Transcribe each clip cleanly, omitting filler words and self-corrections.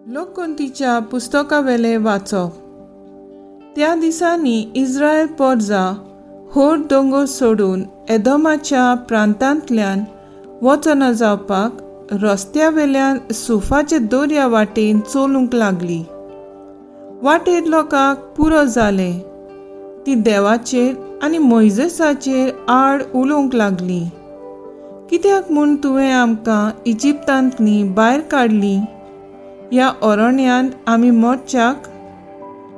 लोककोंतीच्या पुस्तकावेलें वाचप. त्या दिसांनी इस्रायल पोरजा होर दोंगर सोडून एदोमाच्या प्रांतांतल्यान वचना जावपाक रस्त्यावेल्यान सुफाचे दर्या वाटेन चलूंक लागली. वाटेर लोकांक पुरो जालें. ती देवाचेर आनी मोयजेसाचेर आड उलोवंक लागली. कित्याक म्हूण तुवें आमकां इजिप्तांतलीं भायर काडलीं? ह्या अरण्यांत आमी मरच्याक?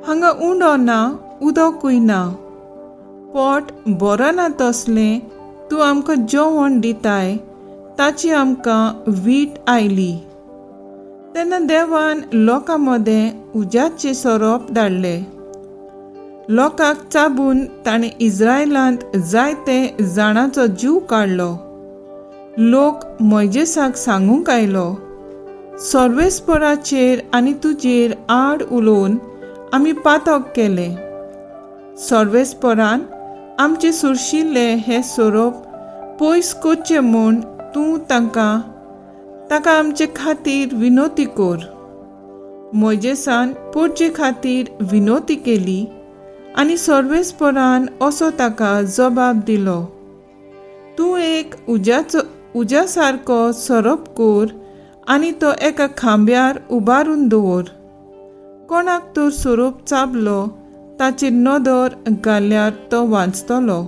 हांगा उंडो ना, उदकूय ना. पोट बरो ना तसलें तूं आमकां जेवण दिताय ताची आमकां वीट आयली. तेन्ना देवान लोकां मदें उज्याचे सोरोप धाडले. लोकांक चाबून ताणें इस्रायलांत जायते जाणांचो जीव काडलो. लोक मोयजेसाक सांगूंक आयलो, सर्वेस्पराचेर आनी तुजेर आड उलोवन आमी पातक केलें. सर्वेस्परान आमचे सुरशिल्ले हे सोरोप पयस करचे म्हूण तूं तांकां ताका आमचे खातीर विनोती कर. मोयजेसान पोरचे खातीर विनोती केली आनी सर्वेस्परान असो ताका जबाब दिलो, तूं एक उज्याचो उज्या सारको सोरोप कर आनी तो एका खांब्यार उबारून दवर. कोणाक तर सोरोप चाबलो ताचेर नदर घाल्यार तो वांचतलो.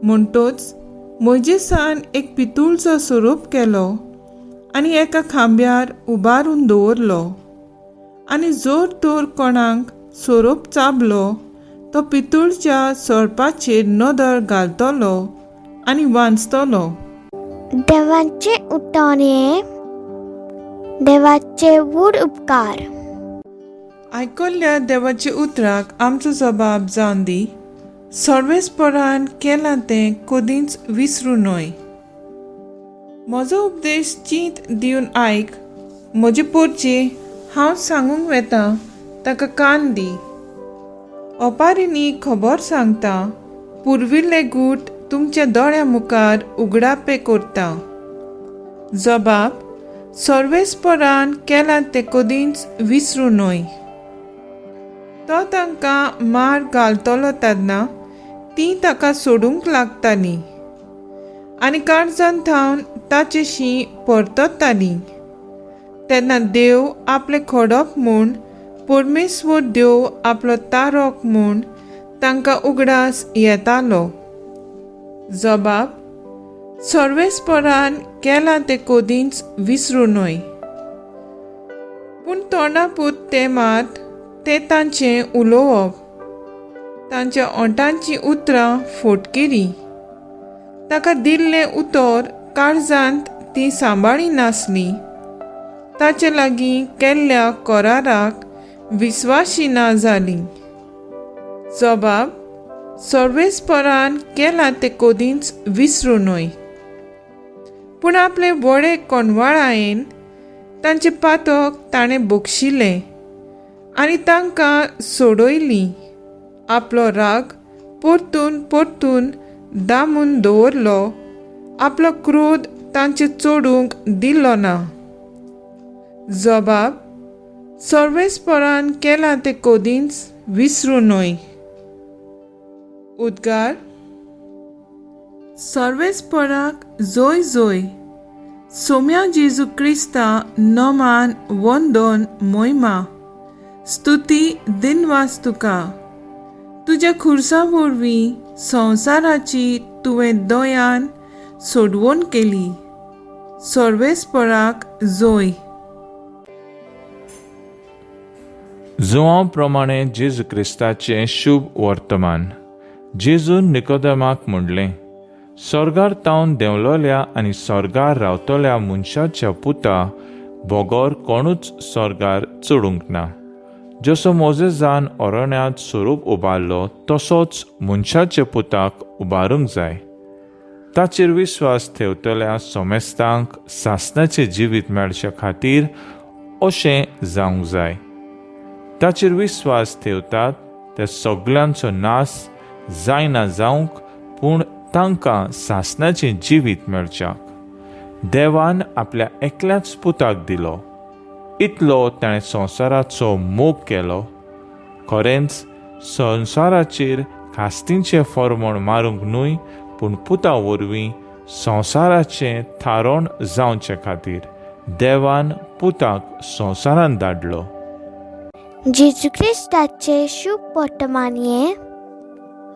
म्हणटच मोयजेसान एक पितूळचो सोरोप केलो आनी एका खांब्यार उबारून दवरलो आनी जर तर कोणाक सोरोप चाबलो तो पितूळच्या सोरपाचेर नदर घालतलो आनी वांचतलो. देवाचे उठान हें देवाचे व्हड उपकार. आयकल्ल्या देवाच्या उतराक आमचो जबाब जावन दी. सर्वेस्परान केलां तें कदींच विसरूं न्हय. म्हजो उपदेश चींत दिवन आयक. म्हजे पोरचे हांव सांगूंक वेता ताका कान दी. ओपारींनी खबर सांगता, पुर्विल्ले गूट तुमच्या दोळ्या मुखार उगडापे करता. जबाब सर्वेस्परान केलां तें कदींच विसरूं न्हय. तो तांकां मार घालतलो तेन्ना तीं ताका सोडूंक लागतालीं आनी काळजान थावन ताचेशी परततालीं. तेन्ना देव आपलें खोडप म्हूण, परमेश्वर देव आपलो तारक म्हूण तांकां उगडास येतालो. जबाब सर्वेस्परान केलां तें कदींच विसरूं न्हय. पूण तोंडापूत तें मात तें तांचें उलोवप, तांच्या ओंठांचीं उतरां फोटकिरीं. ताका दिल्लें उतर काळजांत ती सांबाळी नासली. ताचे लागीं केल्ल्या कराराक विस्वाशी ना जाली. जबाब सर्वेस्परान केलां तें कदींच विसरूं न्हय. पूण आपले व्हडे कोणवाळायेन तांचें पातक ताणें बक्षिलें आनी तांकां सोडयलीं. आपलो राग परतून परतून दामून दवरलो, आपलो क्रोध तांचे चडूंक दिलो ना. जबाब सर्वेस्परान केलां तें कदींच विसरूं न्हय. उद्गार सर्वेस्पराक जोय जोय. सोम्या जेजू क्रिस्ता नमान वंदन मोयमा स्तुती दिनवास तुका. तुज्या खुर्सा वरवीं संवसाराची तुवें दयान सोडवण केली. सर्वेस्पराक जोय. जुआंव प्रमाणे जेजू क्रिस्ताचें शुभ वर्तमान. जेजून निकोदमाक म्हणलें, सोर्गार तावन देंवलोल्या आनी सोर्गार रावतल्या मनशाच्या पुता बगर कोणूच सोर्गार चडूंक ना. जसो मोजेजान अरण्यांत स्वरूप उबारलो तसोच मनशाच्या पुताक उबारूंक जाय. ताचेर विस्वास ठेवतल्या सोमेस्तांक सासणाचें जिवीत मेळचे खातीर अशें जावंक जाय. ताचेर विस्वास ठेवतात त्या सगल्यांचो नाश जायना जावंक, पूण तांकां सासणाचें जिवीत मेळच्याक देवान आपल्या एकल्याच पुताक दिलो. इतलो ताणें संवसाराचो मोग केलो. खरेंच संवसाराचेर खास्तींचें फॉर्मोण मारूंक न्हय, पूण पुता वरवीं संवसाराचें थारोण जावचे खातीर देवान पुताक संवसारांत धाडलो. जेजू क्रिस्ताचें शुभ वर्तमान हें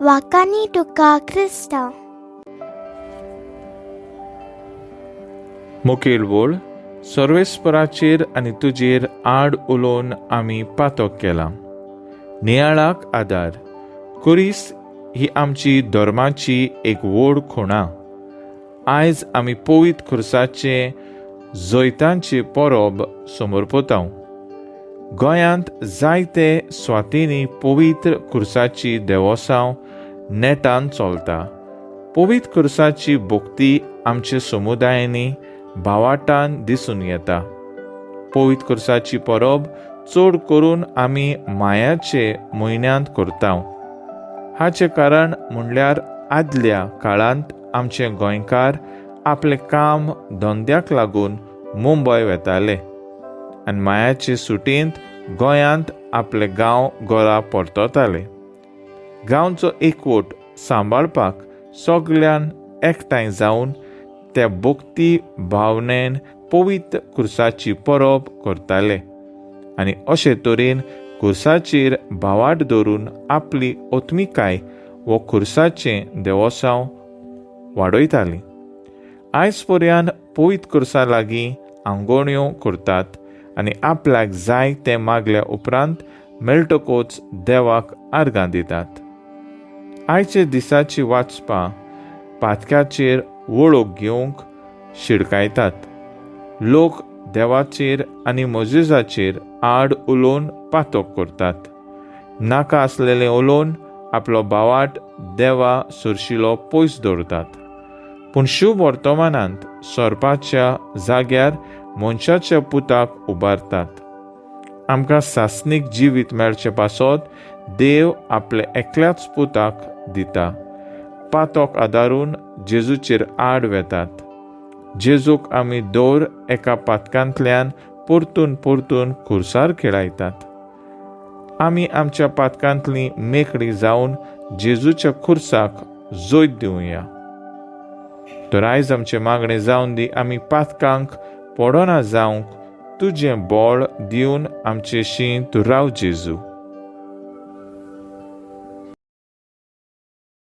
वाकांनी तुका क्रिस्तांव. मुखेल वळ सर्वेस्पराचेर आनी तुजेर आड उलोवन आमी पातक केलां. नियाळाक आदार. कुरीस ही आमची धर्माची एक व्हड खुणा. आयज आमी पवित्र खुर्साचे जैतांची परब समर्पतांव. गोंयांत जायते स्वातींनी पवित्र खुर्साची देवोसांव नेटान चलता. पवित्र खुर्साची भक्ती आमच्या समुदायांनी भावाटान दिसून येता. पवित्र खुर्साची परब चड करून आमी मायाचे म्हयन्यांत करता. हाचें कारण म्हणल्यार आदल्या काळांत आमचे गोंयकार आपलें काम धंद्याक लागून मुंबय वेताले आनी मायाचे सुटयेंत गोंयांत आपले गांव घरा परतताले. गांवचो एकवट सांबाळपाक सगल्यान एकठांय जावन त्या भक्ती भावनेन पवित्र खुर्साची परब करताले आनी अशे तरेन खुर्साचेर भावाट धरून आपली ओत्मिकाय वो खुर्साचें देवोसांव वाडयताली. आयज पर्यंत पवित्र खुर्सा लागीं आंगोण्यो करतात आनी आपल्याक जाय तें मागल्या उपरांत मेळटकूच देवाक आर्गां दितात. आयचे दिसाची वाचपां पातक्याचेर वळख घेवंक शिडकायतात. लोक देवाचेर आनी मोजेजाचेर आड उलोवन पातक करतात. नाका आसलेलें उलोवन आपलो भावाट देवा सुरशिलो पयस दवरतात. पूण शुभ वर्तमानांत सोरपाच्या जाग्यार मनशाच्या पुताक उबारतात. आमकां सासणीक जिवीत मेळचे पासत देव आपले एकल्याच पुताक दिता. पातक आदारून जेजूचेर आड वेतात. जेजूक आमी दर एका पातकांतल्यान परतून परतून खुर्सार खेळायतात. आमी आमच्या पातकांतली मेकळी जावन जेजूच्या खुर्साक जैत दिवया. तर आयज आमचें मागणें जावन दी, आमी पातकांक पडना जावंक तुजें बळ दिवन आमचे शीं तूं राव जेजू.